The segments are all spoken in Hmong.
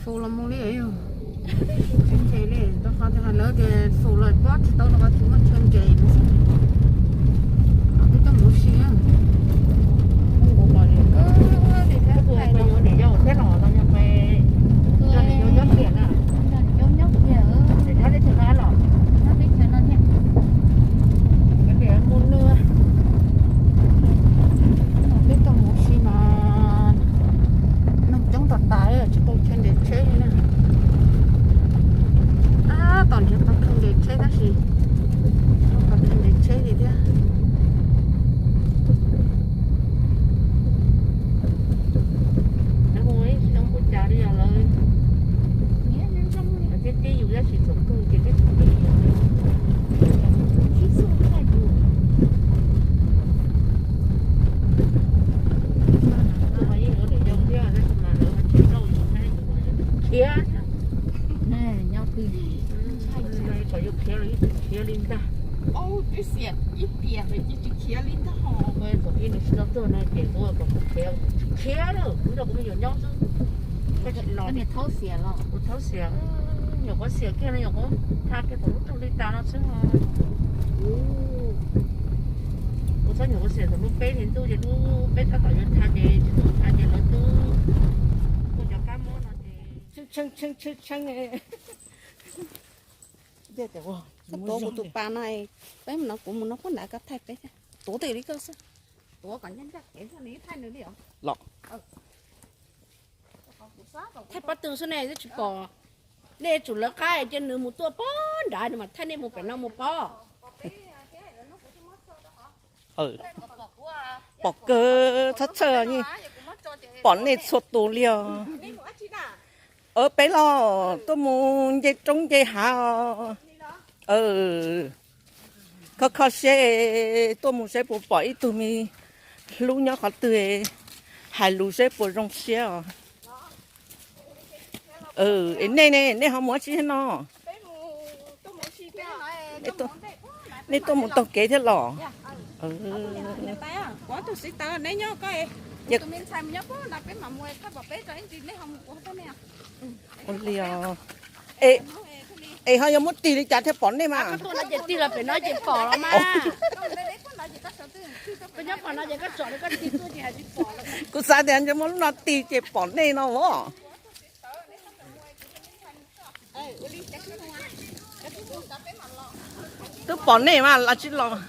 Tus los mus li, tus qhov tias hais lawv tias tus los pob tsis tau los tsis muaj chaw nres no xwb. Peb tuaj mus si, mus pom li thiab los thiab los nyob pem, nyob tiag na, nyob tiag los, nyob teb chaws no thiab. Mus nws, peb tuaj mus si mas neeg coob tas tas, tsis tau chaw nres tsheb li na. Tab tom nrhiav tau chaw nres tsheb tab sis tsis tau chaw nres tsheb li thiab. Lawv hu ib xyoo ua cas li os lawv, lawv thiaj tib yus tab sis thaum kawg ces twb tsis tib yus li. Tus mas yeej yuav niam yau thiab tab sis mas lawv tsis tau yus thiab, khiav thiab. Kom yus khiav los yeej tsis khiav li ntag. Ib tiam ib tiam tsis khiav li ntag ho. Thaum ub nws tsis tau tuag no ces kuv kom kuv khiav, tsis khiav na, kuv nrog kuv me nyuam nyob xwb. Koj tsis los, kuv thaub xiam, nyuam qhuav xiam kiag no nyuam qhuav tha kiag thaum lub rooj li tas no xwb. Kuv txhob nyuam qhuav xiam thaum lub peb hlis ntuj ces lub peb tab tom yuav tha ces tsis tau tha ces lawv twb muaj cov kab mob no ces. Tuav kuv tus pas no, peb mus no kuv mus no puag nrad koj thaij peb thiab. Tuav twj li koj xwb. Tuav kom ncaj ncaj kev nrog nws thaij nws li os. Los thaij pob tw xwb nej twb tsis pom. Nej tsum lawv qab cia nws mus tuaj pob nrad nws mam thaij nej mus pem no mus pob. Pom kawg, txhob txhawj, pom nej txhua tus li os. Peb los tuaj mus nce roob nce hav os. Kho kho seb, tuaj mus seb puas pom ib tug me hlub nyob qhov twg, hais lus seb puas zoo siab os. Es nej ne, nej ho mus dab tsi thiab no? Nej tuaj mus taug kev thiab los? Ua li os. Es ho yuav muab tig li cas thiaj pom nej mas? Tig los pem no ces pom los mas. Kuv xav tias ntshe muab lub no tig ces pom nej no os. Twb pom nej mas los tsis los.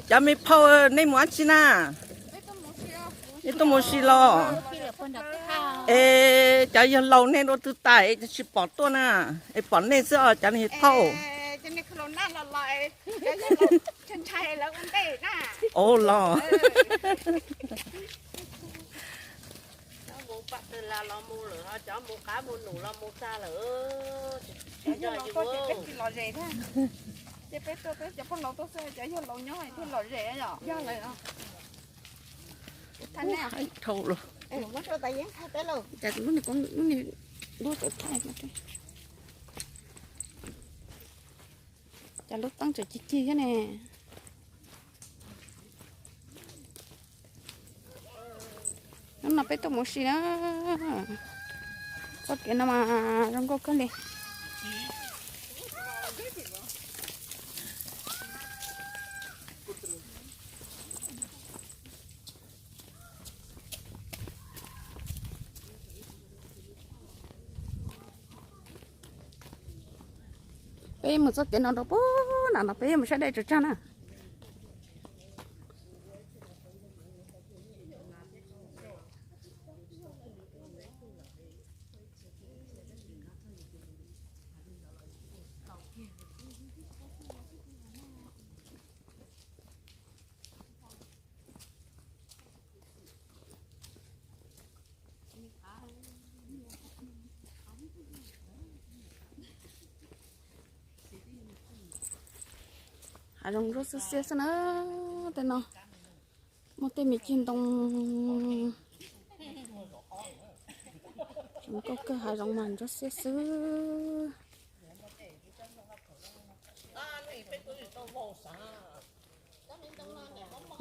Cov me phauj, nej mus dab tsi na? Nej tuaj mus si los? Es cov yawg laus nej dua twg tas es tsis pom tuaj na? Es pom nej xwb os cov niag phauj. Ov los. Mus pam twg los mus lawm ho cov mus qab mus num los mus tag lawm. Cov yawg laus tuaj ces peb tsis lom zem thiab. Ces peb tuaj peb cov pog laus tuaj xwb, cov yawg laus nyob thiaj lom zem yom. Yog lawm. Thaj neb, muab rau tas yeeb thaj peb lauj. Cas lub niag, lub niag duab tawm thaj. Cas lub teeb tseem cig cig thiab ne. Hnub no peb tuaj mus si na. Txoj kev no mas zoo nkauj kawg li. Peb mus txoj kev no rau puag nram no peb mus saib dej tsaws tsag na. Hav zoov zuaj xiab xiab xwb na. Tej no muaj tej me ceg ntoo. Nkauj kawg hav zoov mas ntsuab xiab xwb.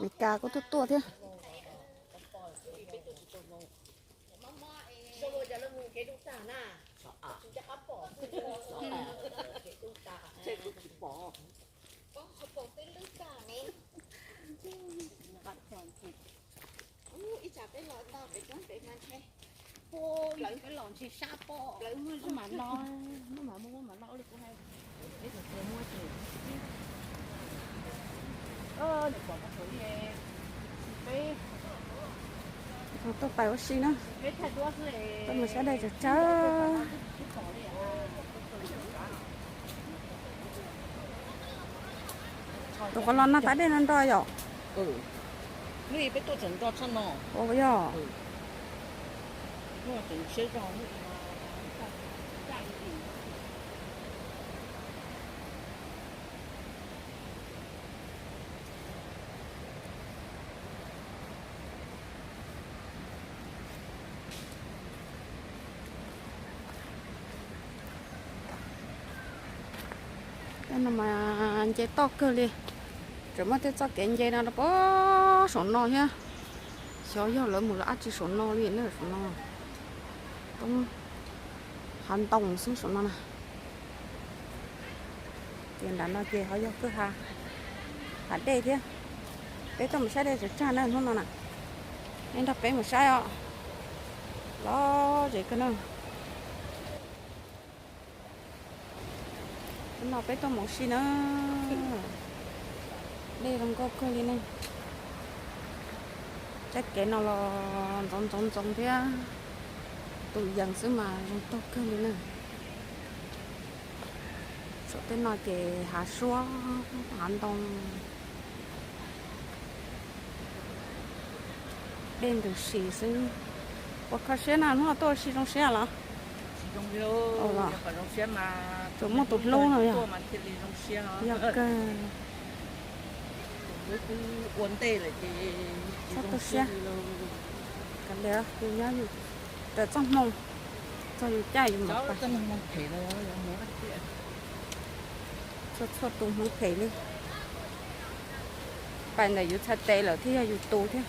Meskas kuj tuaj tuaj thiab. Tuaj pais ua si na, tuaj mus saib dej tsawg tsawg. Tus qhov los no tav dej no nro yom? Ua yog. Tej no mas nce toj kawg li, tseem muaj tej txoj kev nce no rau pem saum no thiab. Xyov yog lawv mus lawv dab tsi saum no li na, saum no toob hav ntoo xwb saum no na. Ces nram no ces ho yog kwj ha, hav dej thiab. Peb tuaj mus saib dej tsaws tsag na hnub no na. Nej nrog peb mus saib os. Lom zem kawg na. Hnub no peb tuaj mus ua si na. Dej zoo nkauj kawg li ne. Txoj kev no los ntxoov ntxoov ntxoov thiab, tus yees xwb mas zoo nkauj kawg li na. Saum tej no ces hav suab, hav ntoo, dej ntws si xwb. Ua kho siab na, hnub no tuaj ua si zoo siab los? Tsuas muaj tus hlub no yog. Yog kawg. Txhob tu siab. Kav liam, yus nyob yus raws txoj hmoo, txog yus caij yus mam pais. Txhua txhua tus hmoov phem li. Pais ntawm yus txhais tes lawm thiaj yog yus tus thiab.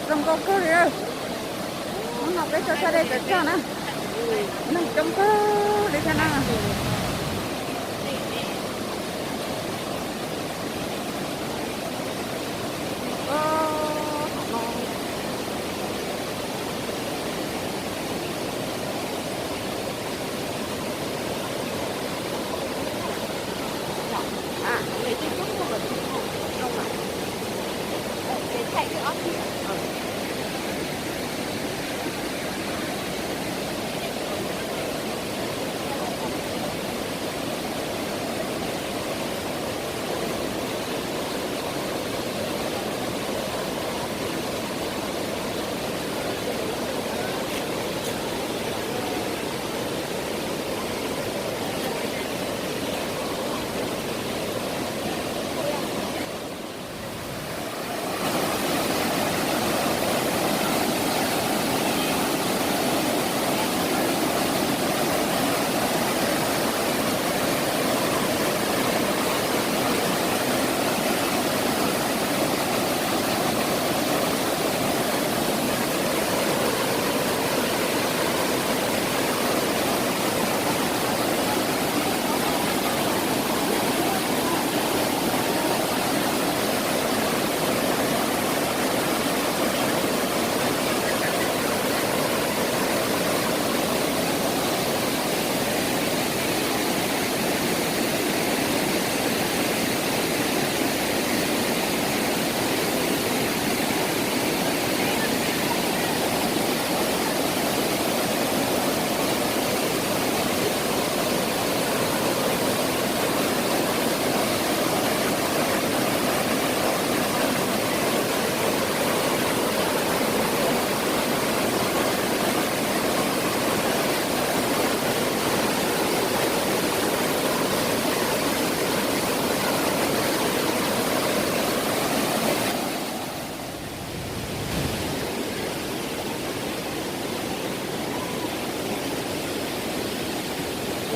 Zoo nkauj kawg li. Hnub no peb tuaj saib dej tsaws tsag na. Neeg coob kawg li thiab na.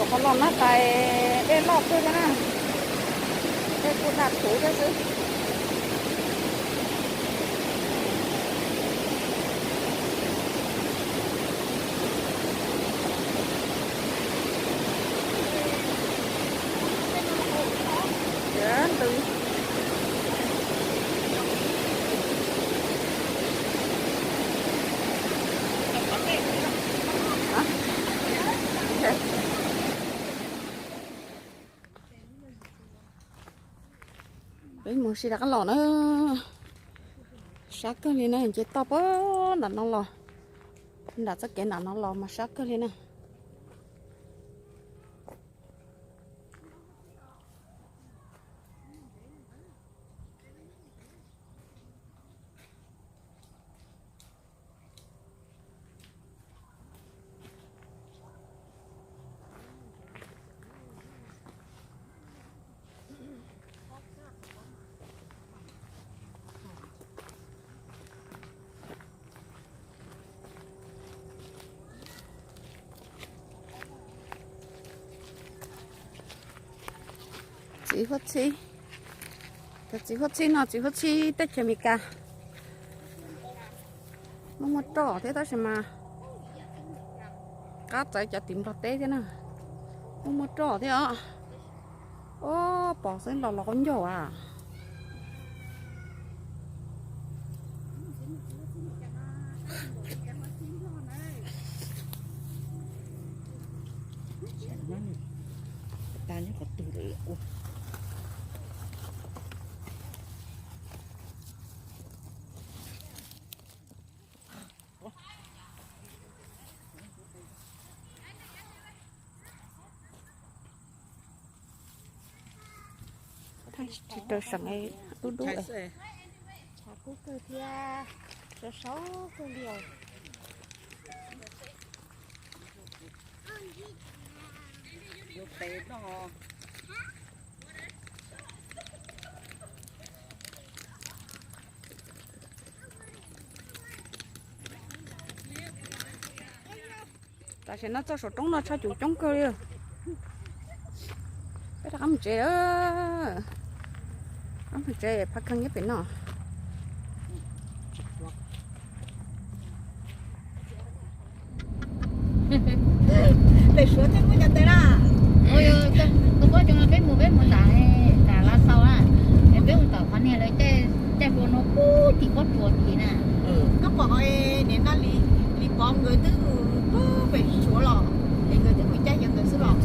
Qhov los no tais dej loj kawg thiab na, dej kuj daj thuv thiab xwb. Peb mus si rov qab los na. Sab kawg li na, nce toj puag nram no los, nram txoj kev nram no los mas sab kawg li na. Txiv huab txhib, cov txiv huab txhib no txiv huab txhib teb chaws Amelikas. Muaj muaj roj thiab tab sis mas qab txawv cov tim Nplog teb thiab na. Muaj muaj roj thiab os. Ob pom xwb los los qaub ncaug a. Tsis rau seem dub dub. Tshav kub kawg thiab, sov sov kawg li os. Tam sim no txog saum roob no tshaj cum coob kawg li. Peb rov qab mus tsev, rov qab mus tsev, phav kheej nyob pem no. Pem Suav thiaj muaj cov tes na. Tus poj coob no peb mus, peb mus nram, nram Lav Xaus na, es peb mus tom qhov niag lawv caij hlua no puag tim pob tsuas tid na. Koj pom niam no Lis Pov nkawd twb mus puag pem Suav los, es nkawd twb mus caij yov ntawd xwb los.